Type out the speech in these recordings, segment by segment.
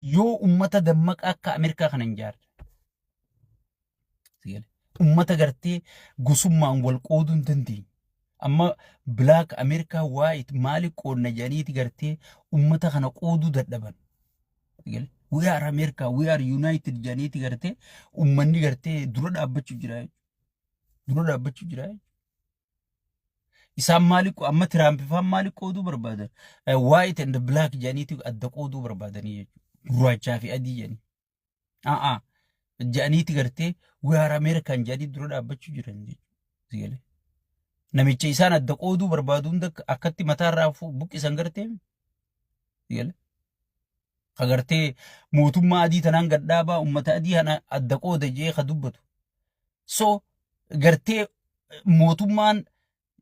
Yoo ummata dammaqa akka Ameerikaa kana hin ijaarre. Ummata gartee gosummaan wal qooduu hin dandeenye. Amma black Ameerikaa white maali qoodna jedhaniiti gartee ummata kana qooduu dadhaban. We are America, we are united jedhaniiti gartee ummanni gartee dura dhaabbachuu jira jechuudha. Dura dhaabbachuu jira jechuudha. Isaan maali amma Tiraamp faan maali qooduu barbaadan? White and black jedhaniiti adda qooduu barbaadanii jechuudha. Gurraachaa fi adii jedhanii. A'aa jedhaniiti gartee we are American jedhanii dura dhaabbachuu jiran jechuudha. Namicha isaan adda qooduu barbaadu hunda akkatti mataarraa buqqisan gartee. Ka gartee mootummaa adii tanaan gadhaabaa uummata adii kana adda qooda jee ka dubbatu. So gartee mootummaan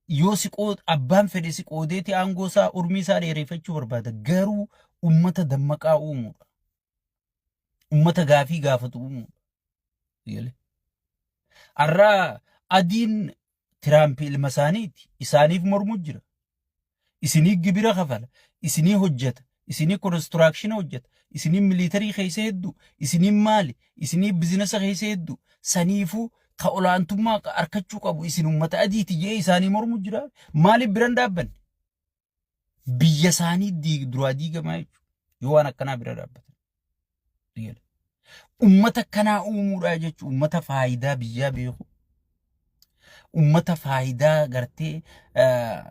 yoo si qood abbaan fedhe si qoodeeti aangoo isaa urmii isaa dheereffachuu barbaada. Garuu uummata dammaqaa uumuudha. Uummata gaafii gaafatu uumuudha. Galee. Har'a adiin Tiraamp ilma isaaniiti. Isaaniif mormu jira. Isinii gibira kafala. Isinii hojjeta. Isinii construction hojjeta. Isinii military keessa hedduu. Isinii maali? Isinii business keessa hedduu. Saniifuu ka olaantummaa harkachuu qabu isin uummata adiiti jee isaanii mormu jira. Maaliif biran dhaabbanne? Biyya isaanii duraa diigamaa jechuudha. Yoo waan akkanaa bira dhaabbatan. Uummata akkanaa uumuudhaa jechuun uummata faayidaa biyyaa beeku. Uummata faayidaa gartee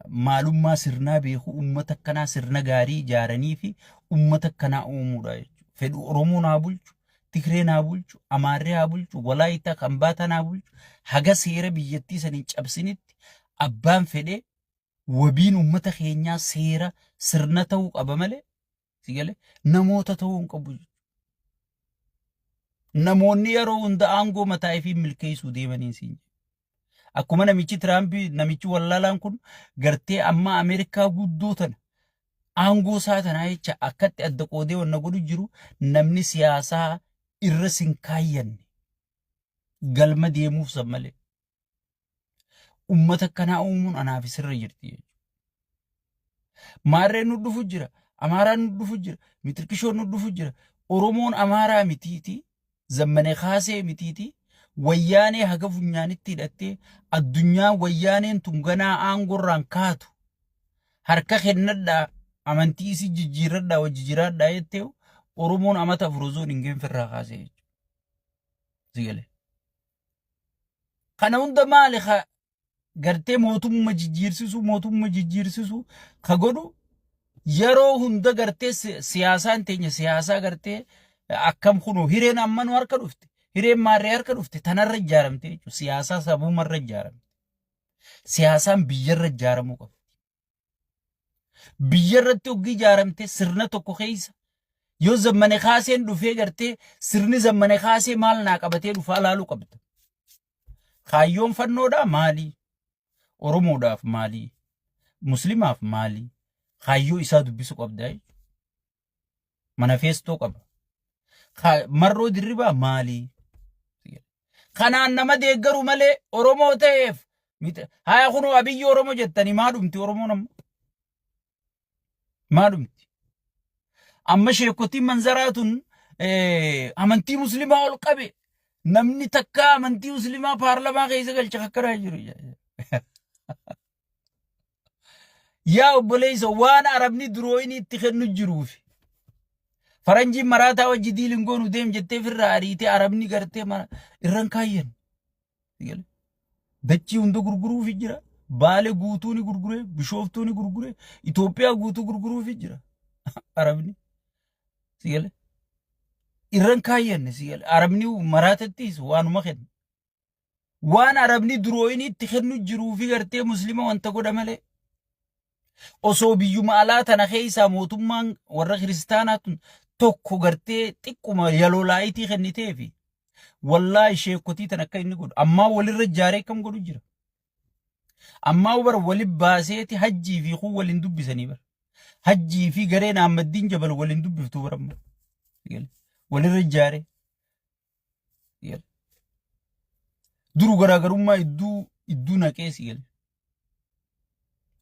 maalummaa sirnaa beeku. Uummata akkanaa sirna gaarii ijaaranii fi uummata akkanaa uumuudha jechuudha. Fedhu Oromoon haa bulchu, Tigreen haa bulchu, Amaarri haa bulchu, Walaayitaa Kambaataan haa bulchu. Haga seera biyyattii saniin cabsinitti abbaan fedhee wabiin uummata keenyaa seera sirna ta'uu qaba malee si galee namoota ta'uu hin qabu jechuudha. Namoonni yeroo hunda aangoo mataa ifii milkeessuu deemanii siin jedhu. Akkuma namichi Tiraampi namichi wallaalaan kun gartee amma Ameerikaa guddoo tana aangoo isaa tanaa jecha akkatti adda qoodee wanna godhu jiru namni siyaasaa irra sin kaayyanne galma deemuuf san malee. Ummata akkanaa uumuun anaaf sirra jirti jechuudha. Maarreen nu dhufu jira, Amaaraan nu dhufu jira, Mitirkishoon nu dhufu jira. Oromoon Amaaraa mitiiti, Zammane Kaasee mitiiti, wayyaanee haga funyaanitti hidhattee addunyaa wayyaaneen tun ganaa aangorraan kaatu harka kennadhaa amantii isii jijjiirradhaa wajji jiraadhaa jettee Oromoon amata afur osoo hin geenfirraa kaasee jechuudha. Sigalee. Kana hunda maali ka gartee mootumma jijjiirsisuu mootumma jijjiirsisuu ka godhu yeroo hunda gartee siyaasaan teenya siyaasaa gartee akkam kunoo hireen amma nu harka dhufte hireen maarree harka dhufte tanarra ijaaramte jechuudha siyaasaa sabumarra ijaaramte siyaasaan biyyarra ijaaramuu qabdi. Biyya irratti hoggii ijaaramte sirna tokko keessa yoo zammane kaaseen dhufee gartee sirni zammane kaasee maal naa qabatee dhufaa laaluu qabda. Kaayyoon fannoodhaa maali? Oromoodhaaf maali? Muslimaaf maali? Kaayyoo isaa dubbisuu qabda jechuudha. Manifeestoo qaba. Marroo dirribaa maali? Kanaan nama deeggaru malee Oromoo ta'eef haya kunoo Abiyyi Oromoo jettanii maa dhumti Oromoon amma? Maa dhumti? Amma sheekotiin manzaraa tun amantii muslimaa ol qabe namni takka amantii muslimaa paarlamaa keessa galche akkanaa jiru. Yaa obboleessa waan arabni durooyinii itti kennu jiruufi. Faranjiin maraataa wajji diilin goonu deem jettee firraa ariitee arabni gartee irran kaayyan. Dachii hunda gurguruufi jira. Baale guutuu ni gurgure, Bishooftuu ni gurgure, Itoophiyaa guutuu gurguruufi jira. Arabni. Sigale. Irran kaayyanne sigale. Arabni maraatattis waanuma kenna. Waan arabni durooyinii itti kennu jiruu fi gartee muslima wanta godha malee. Osoo biyyuma alaa tana keessaa mootummaan warra kiristaanaa tun tokko gartee xiqquma yaloo laayitii kenniteefi wallaahi sheekotii tan akka inni godhu ammaa walirra ijaaree akkam godhu jira. Ammaa bara wali baaseeti hajjii fi kun waliin dubbisanii bara. Hajjii fi gareen Ahmaddiin Jabal waliin dubbiftuu bara amma. Walirra ijaaree. Duru garaagarummaa idduu idduu naqee si gale.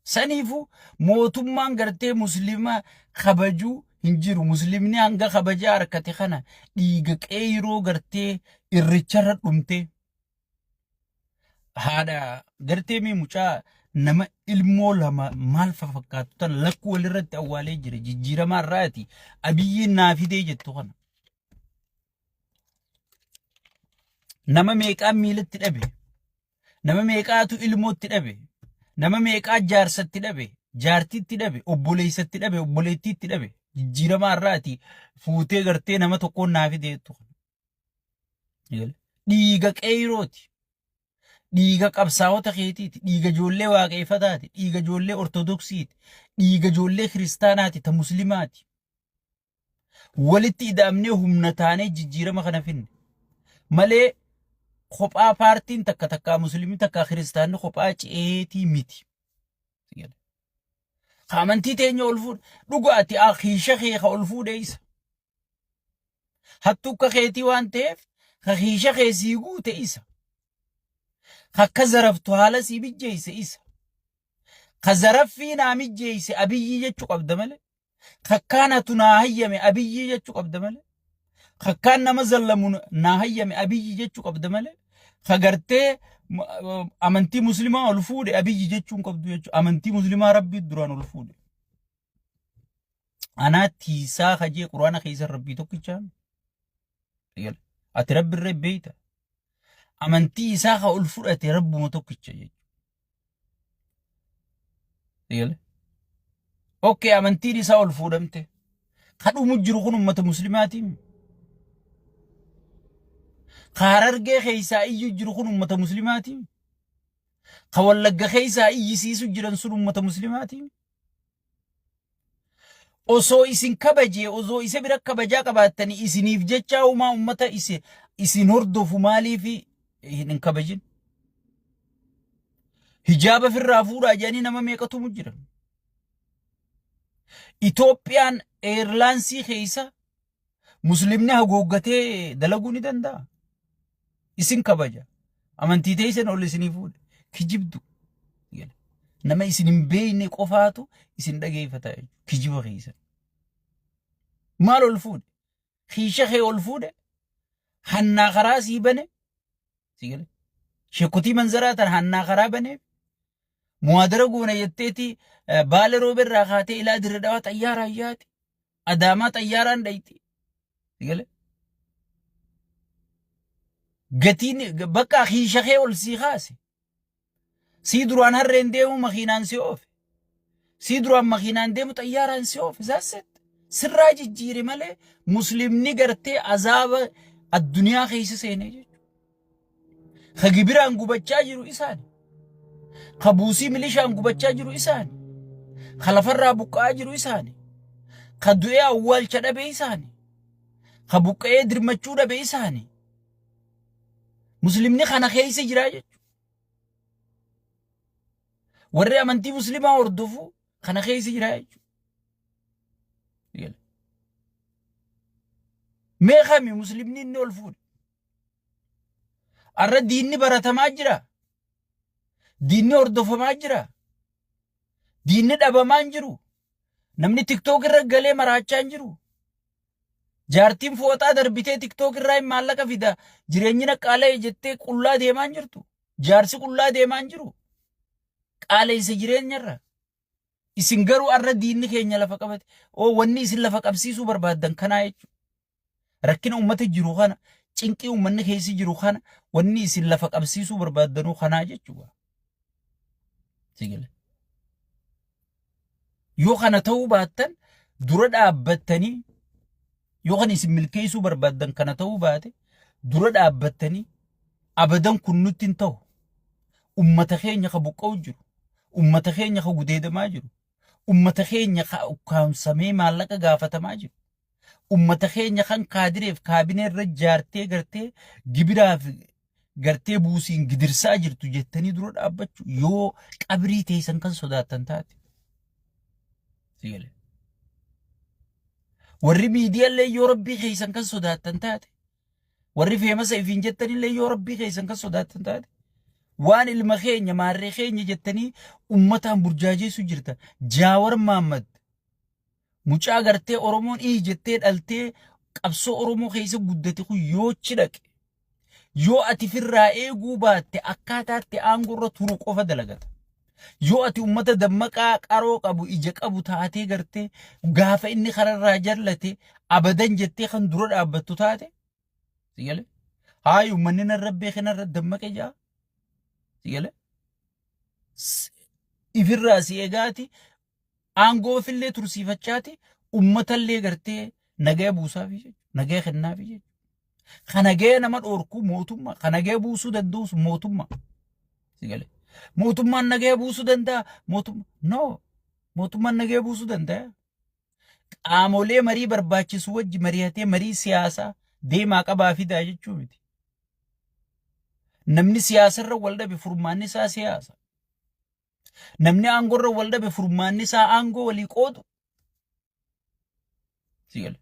Saniifuu mootummaan gartee musliima kabajuu hin jiru. Muslimni hanga kabajaa harkate kana dhiiga qeeyroo gartee irricharra dhumtee haadha gartee mee mucaa nama ilmoo lama maal fakkaatu tan lakkuu walirratti awwaalee jira jijjiiramaa irraati Abiyyiin naa fidee jettu kana. Nama meeqaan miilatti dhabe? Nama meeqaatu ilmootti dhabe? Nama meeqaa jaarsatti dhabe? Jaartitti dhabe? Obboleessatti dhabe? Obboleettiitti dhabe? Jijjiiramaa irraati fuutee gartee nama tokkoon naa fide jettu kana. Dhiiga qeeyrooti. Dhiiga qabsaa'ota keetiiti. Dhiiga ijoollee waaqeeffataati. Dhiiga ijoollee ortodoksiiti. Dhiiga ijoollee kiristaanaati. Ta muslimaati. Walitti ida'amnee humna taanee jijjiirama kana finne. Malee kophaa paartiin takka takkaa musliimni takkaa kiristaanni kophaa ce'eetii miti. Ka amantii teenya ol fuudhe dhugaati kiisha kee ka ol fuudhe isa. Hattuu akka keetii waan ta'eef ka kiisha kee sii guute isa. Ka akka zaraftu haala sii mijjeesse isa. Ka zaraffii naa mijjeesse Abiyyii jechuu qabda malee. Kakkaan hatu naa hayyame Abiyyii jechuu qabda malee. Kakkaan nama zallamu naa hayyame Abiyyi jechuu qabda malee. Ka gartee amantii muslimaa ol fuudhe Abiyyi jechuu hin qabdu jechuudha. Amantii muslimaa Rabbii duraan ol fuudhe. Anaa tiisaa kajee quraana keessa Rabbii tokkichaa. Ati Rabbi irra beeyta. Amantii isaa ka ol fudhate Rabbuma tokkicha jechuudha. Eegale. Okay, amantiin isaa ol fuudhamte. Ka dhumu jiru kun ummata muslimaatiin. Ka Harargee keessaa iyyu jiru kun ummata muslimaatiin. Ka Wallagga keessaa iyyisiisu jiran sun ummata muslimaatiin. Osoo isin kabajee, osoo isa bira kabajaa qabaattanii isiniif jechaa uumaa ummata isin hordofu maaliif hin kabajin? Hijaaba firraa fuudhaa jedhanii nama meeqatu mu jira. Itoophiyaan eerlaansii keessa muslimni hagooggatee dalaguu ni danda'a. Isin kabaja. Amantii teessan ol isinii fuudhe. Kijibdu. Nama isin hin beekne qofaatu isin dhageeffata jechuudha. Kijiba keessan. Maal ol fuudhe? Kiisha kee ol fuudhe? Hannaa karaa sii bane? Si gale? Sheekotii manzaraa tan hannaa karaa baneef muwaadara goona jetteeti baale roobe irraa kaatee ilaa dirre dhawaa xayyaaraan yaati. Adaamaa xayyaaraan dhayti. Si gale? Gatiin bakka kiisha kee ol sii kaase. Sii duraan harreen deemu makiinaan si oofe. Sii duraan makiinaan deemu xayyaaraan si oofe. That's it. Sirraa jijjiire malee muslimni gartee azaaba addunyaa keessa seenee jechuudha. Ka gibiraan gubachaa jiru isaani. Ka buusii milishaan gubachaa jiru isaani. Ka lafarraa buqqa'aa jiru isaani. Ka du'ee awwaalcha dhabe isaani. Ka buqqa'ee dirmachuu dhabe isaani. Muslimni kana keessa jira jechuudha. Warri amantii muslimaa hordofu kana keessa jira jechuudha. Mee kami muslimni inni ol fuudhe? Arra diinni baratamaa jira. Diinni hordofamaa jira. Diinni dhabamaa hin jiru. Namni tiktook irra galee maraachaa hin jiru. Jaartiin fooxaa darbitee tiktook irraa hin maallaqa fida jireenyi na qaala'e jettee qullaa deemaa hin jirtu. Jaarsi qullaa deemaa hin jiru. Qaala'insa jireenyarra. Isin garuu arra diinni keenya lafa qabate. Oo wanni isin lafa qabsiisuu barbaaddan kanaa jechuudha. Rakkina uummata jiru kana, cinqii uummanni keessa jiru kana, wanni isin lafa qabsiisuu barbaaddanuu kanaa jechuudha. Sigale. Yoo kana ta'uu baattan dura dhaabbattanii yoo kan isin milkeessuu barbaaddan kana ta'uu baate dura dhaabbattanii abadan kun nutti hin ta'u. Ummata keenya ka buqqa'u jiru, ummata keenya ka gudeedamaa jiru, ummata keenya ka ukkaamsamee maallaqa gaafatamaa jiru. Ummata keenya kan kaadireef kaabinee irra jaartee gartee gibiraaf gartee buusiin gidirsaa jirtu jettanii dura dhaabbachuu yoo qabrii teessan kan sodaattan taate. Si galee. Warri miidiyaallee yoo rabbii keessan kan sodaattan taate. Warri feemasa ifiin jettanillee yoo rabbii keessan kan sodaattan taate. Waan ilma keenya maarree keenya jettanii ummataan burjaajeessu jirta. Jaawar Maammad. Mucaa gartee Oromoon ii jettee dhaltee qabsoo Oromoo keessa guddate kun yoo achi dhaqe yoo ati firraa eeguu baatte akkaataatti aangoo irra turu qofa dalagata. Yoo ati ummata dammaqaa qaroo qabu ija qabu taatee gartee gaafa inni kararraa jallate abadan jettee kan dura dhaabbattu taate si galee haayi ummanni narra beeke narra dammaqe jaa si galee ifirraa si eegaati aangoo ofillee tursiifachaati ummatallee gartee nagaya buusaafi jechuudha. Nagaya kennaafi jechuudha. Ka nagaya nama dhoorku mootummaa, ka nagaya buusuu danda'us mootummaa. Si galee. Mootummaan nagaya buusuu danda'a mootummaa. No. Mootummaan nagaya buusuu danda'a. Qaamolee marii barbaachisu wajji mari'atee marii siyaasaa deemaa qabaa fidaa jechuu miti. Namni siyaasarra wal dhabe furmaanni isaa siyaasa. Namni aangorra wal dhabe furmaanni isaa aangoo walii qoodu. Si gale.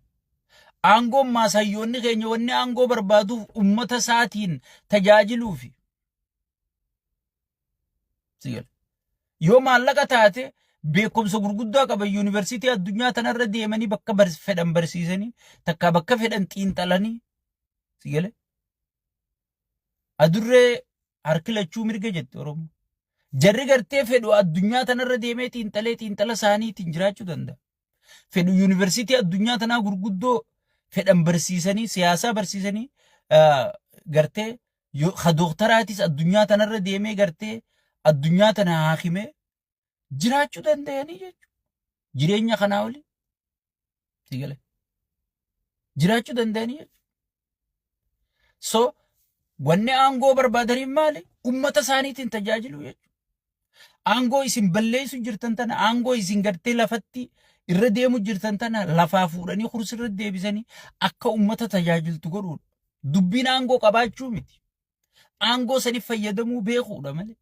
Aangoon maasayyoonni keenya wanni aangoo barbaaduuf ummata isaatiin tajaajiluufi. Si gale. Yoo maallaqa taate beekumsa gurguddaa qaban yuunivarsiitii addunyaa tanarra deemanii bakka fedhan barsiisanii takka bakka fedhan xiinxalanii si gale. Adurree harki lachuu mirga jette Oromoo. Jarri gartee fedhu addunyaa tanarra deemee xiinxalee xiinxala isaaniitiin jiraachuu danda'a. Fedhu yuunivarsiitii addunyaa tanaa gurguddoo fedhan barsiisanii siyaasaa barsiisanii gartee ka dooktaraatis addunyaa tanarra deemee gartee addunyaa tana haakimee jiraachuu danda'anii jechuudha. Jireenya kanaa olii. Jiraachuu danda'anii jechuudha. So wanni aangoo barbaadaniif maali? Ummata isaaniitiin tajaajiluu jechuudha. Aangoo isin balleessu jirtan tana, aangoo isin gartee lafatti irra deemu jirtan tana lafaa fuudhanii kursirra deebisanii akka ummata tajaajiltu godhuudha. Dubbiin aangoo qabaachuu miti. Aangoo saniif fayyadamuu beekuudha malee.